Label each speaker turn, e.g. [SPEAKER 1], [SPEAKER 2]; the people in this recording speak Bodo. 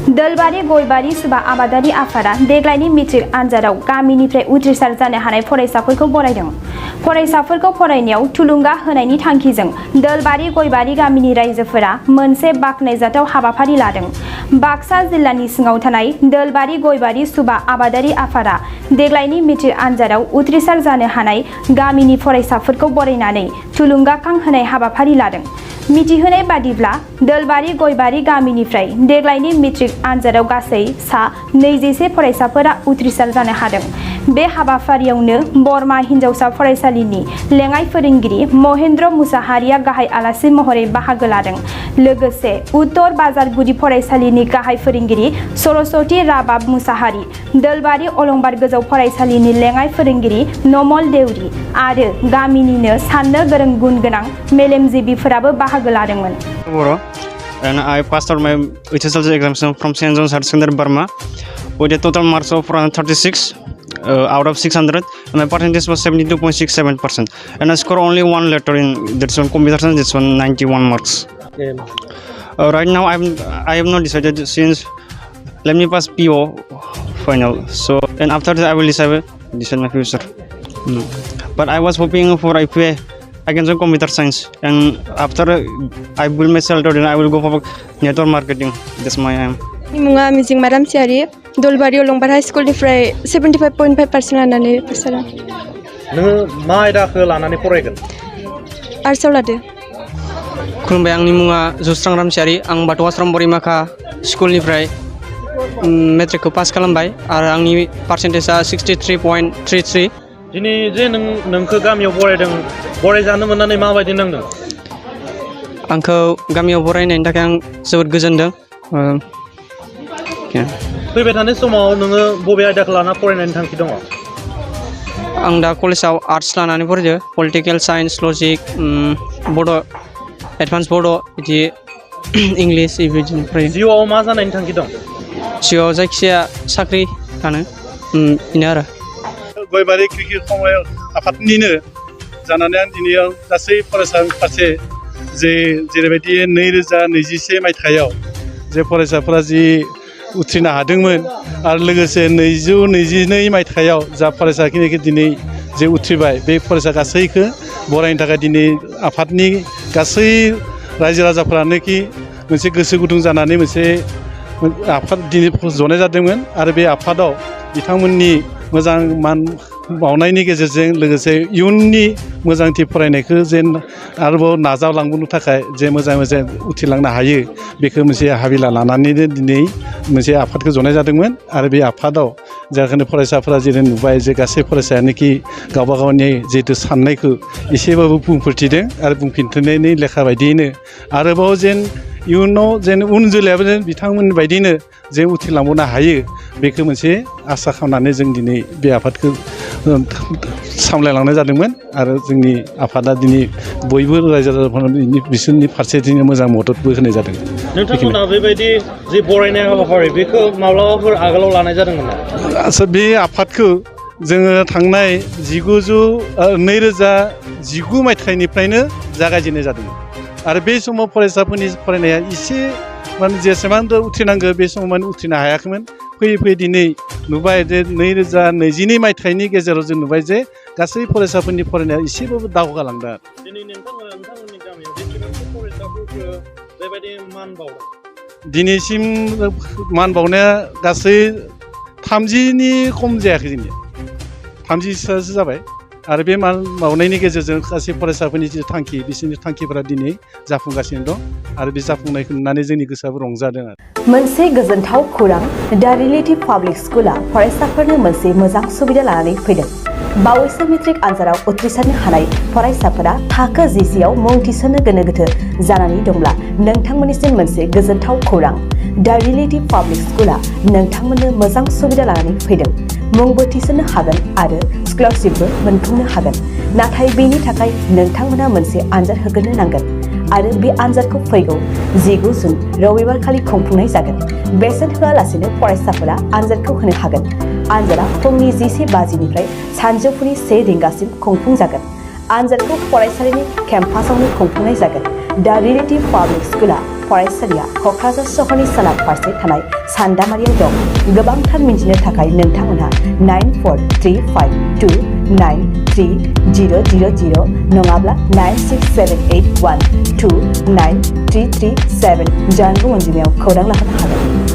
[SPEAKER 1] दोलबारि गयबारि सुबा आबादारि आफादा देग्लायनि मेट्रिक आनजादाव गामिनिफ्राय उथ्रिसार जानो हानाय फरायसाफोरखौ बरायदों। फरायसाफोरखौ फरायनायाव थुलुंगा होनायनि थांखिजों दोलबारि गयबारि गामिनि रायजोफोरा मोनसे बाख्नायजाथाव हाबाफारि लादों। बाक्सा जिल्लानि सिङाव थानाय दोलबारि गयबारि सुबा आबादारि आफादा देग्लायनि मेट्रिक आनजादाव उथ्रिसार जानो हानाय गामिनि फरायसाफोरखौ बरायनानै थुलुंगाखां होनाय हाबाफारि लादों। मिथिहोनाय बादिब्ला दोलबारि गयबारि गामिनिफ्राय देग्लायनि मेट्रिक आनजादाव गासै सा 24 फरायसाफोरा उथ्रिसार जानो हादों। बे हाबाफारियावनो बरमा हिनजावसा फरायसालिनि लेङाइ फोरोंगिरि महेन्द्र मुसाहारिया गाहाय आलासि महरै बाहागो लादों। लोगोसे उत्तर बाजार गुदि फरायसालिनि गाहाय फोरोंगिरि सरस्वती राबाब मुसाहारि, दोलबारि अलंबार गोजौ फरायसालिनि लेङाइ फोरोंगिरि नमल देउरि आरो गामिनिनो साननो गोरों गुन गोनां मेलेमजिबिफोराबो बाहागो लादोंमोन।
[SPEAKER 2] And I passed out my HSLC examination from St. John's Higher Secondary Burma with a total marks of 436 out of 600, and my percentage was 72.67%. And I scored only one letter in this one computer science. This one 91 marks. Right now I have not decided since let me pass PO final. So and after that I will decide my future. But I was hoping for IPA. I can join computer science, and after I build myself, then I will go for network marketing. That's my aim.
[SPEAKER 3] मुङा मिजिं माराम सियारि दलबारि अलंबार हाई स्कुलनिफ्राय 75.5% लानानै पास जादों।
[SPEAKER 4] नोङो मा आयदाखौ लानानै फरायगोन?
[SPEAKER 3] आर्ट्सआव लादो।
[SPEAKER 5] खुलुमबाय, आंनि मुङा जुस्रां रामसियारि। आं बाथौ आश्रम बरिमाखा स्कुलनिफ्राय मेट्रिकखौ पास खालामबाय आरो आंनि पार्सेन्टेजआ 63.33।
[SPEAKER 4] दिनै जे नोंखौ गामियाव बरायजानो मोननानै माबायदि नांदों?
[SPEAKER 5] आंखौ गामियाव बरायनायनि थाखाय आं जोबोद गोजोनदों।
[SPEAKER 4] फैबाय थानाय समाव नोङो बबे आयदाखौ लाना फरायनायनि थांखि दङ?
[SPEAKER 5] आं दा कलेजाव आर्ट्स लानानै फरायो, पलिटिकेल साइन्स, लजिक, बड', एडभान्स बड', बिदि इंलिस बेबायदिनो फरायो।
[SPEAKER 4] जिउआव मा जानायनि थांखि दं?
[SPEAKER 5] जिउआव जायखिजाया साख्रि लानो बेनो आरो।
[SPEAKER 6] गयबारि क्रिकेट आफादनिनो जानानै आं दिनै गासै फरायसानि फारसे जेरैबायदि 2021 मायथाइयाव जे फरायसाफोरा जि उथ्रिनो हादोंमोन आरो लोगोसे 2022 मायथाइयाव जा फरायसाखिनिखौ दिनै जे उथ्रिबाय, बे फरायसा गासैखौ बरायनो थाखाय दिनै आफादनि गासै रायजो राजाफोरानोखि मोनसे गोसो गुदुं जानानै मोनसे आफाद दिनै जनाय जादोंमोन आरो बे आफादाव बिथांमोननि मोजां मान बावनायनि गेजेरजों लोगोसे इयुननि मोजांथि फरायनायखौ जेन आरोबाव नाजालांनो थाखाय जे मोजां उथ्रिलांनो हायो, बेखौ मोनसे हाबिला लानानैनो दिनै मोनसे आफादखौ जनाय जादोंमोन। आरो बे आफादाव जाखिनि फरायसाफोरा जेरै नुबाय जे गासै फरायसायानोखि गावबा गावनि जिहेतु साननायखौ एसेबाबो बुंफोरथिदों आरो बुंफिननायनि लेखा बायदियैनो आरोबाव जेन इयुनाव जेन उन जोलैयाबो जेन बिथांमोन बायदिनो जे उथ्रिलांबावनो हायो, बेखौ मोनसे आसा खालामनानै जों दिनै बे आफादखौ सामलायलांनाय जादोंमोन। आरो जोंनि आफादा दिनै बयबो रायजो राजाफोरनि बिसोरनि फारसे दिनै मोजां मददबो होनाय जादों।
[SPEAKER 4] नोंथांमोना बेबायदि जे बरायनाय हाबाफारि बेखौ माब्लाबाफोर आगोलाव लानाय जादोंमोन नामा?
[SPEAKER 6] आच्चा, बे आफादखौ जोङो थांनाय 2019 मायथाइनिफ्रायनो जागायजेननाय जादोंमोन आरो बे समाव फरायसाफोरनि फरायनाया एसे माने जेसेबां उथ्रिनांगौ बे समाव माने उथ्रिनो हायाखैमोन। फैयै फैयै दिनै नुबाय जे 2022 मायथाइनि गेजेराव जों नुबाय जे गासै फरायसाफोरनि फरायनाया एसेबाबो दावगालांदों।
[SPEAKER 4] दिनै नोंथांमोननि गामियाव बेसेबांसो फरायसाफोरखौ बेबायदि मान बावदों? दिनैसिम
[SPEAKER 6] मान बावनाया गासै 30नि खम जायाखै, जोंनिया 30सो जाबाय। आरो बे मान बावनायनि गेजेरजों गासै फरायसाफोरनि जि थांखि, बिसोरनि थांखिफोरा दिनै जाफुंगासिनो दं आरो बे जाफुंनायखौ नुनानै जोंनि गोसोआबो रंजादों।
[SPEAKER 7] मोनसे गोजोनथाव खौरां, दा रिलेटिभ पाब्लिक स्कुला फरायसाफोरनो मोनसे मोजां सुबिदा लानानै फैदों। बावैसो मेट्रिक आनजादाव उथ्रिसारनो हानाय फरायसाफोरा थाखो 10आव मुं थिसननो गोनो गोथो जानानै दंब्ला नोंथांमोननिसिम मोनसे गोजोनथाव खौरां, दा रिलेटिभ पाब्लिक स्कुला नोंथांमोननो मोजां सुबिदा लानानै फैदों। मुंबो थिसननो हागोन आरो स्कलारशिपबो मोनफुंनो हागोन। नाथाय बेनि थाखाय नोंथांमोना मोनसे आनजाद होग्रोनो नांगोन आरो बे आनजादखौ फैगौ 19 जुन रबिबार खालि खुंफुंनाय जागोन। बेसेन होआलासिनो फरायसाफोरा आनजादखौ होनो हागोन। आनजादा फुंनि 10 बाजिनिफ्राय सानजौफुनि 1 रिंगासिम खुंफुंजागोन। आनजादखौ फरायसालिनि केम्पासावनो खुंफुंनाय जागोन। दा रिलेटिभ पाब्लिक स्कुला फरायसालिया क'क्राझार सहरनि सोनाब फारसे थानाय सान्दामारियाव दं गोबांथार मिन्थिनो थाखाय नोंथांमोनहा 9335293000 नङाब्ला 9678129337 जानबुं अनजिमायाव खौरां लाहरनो हागोन।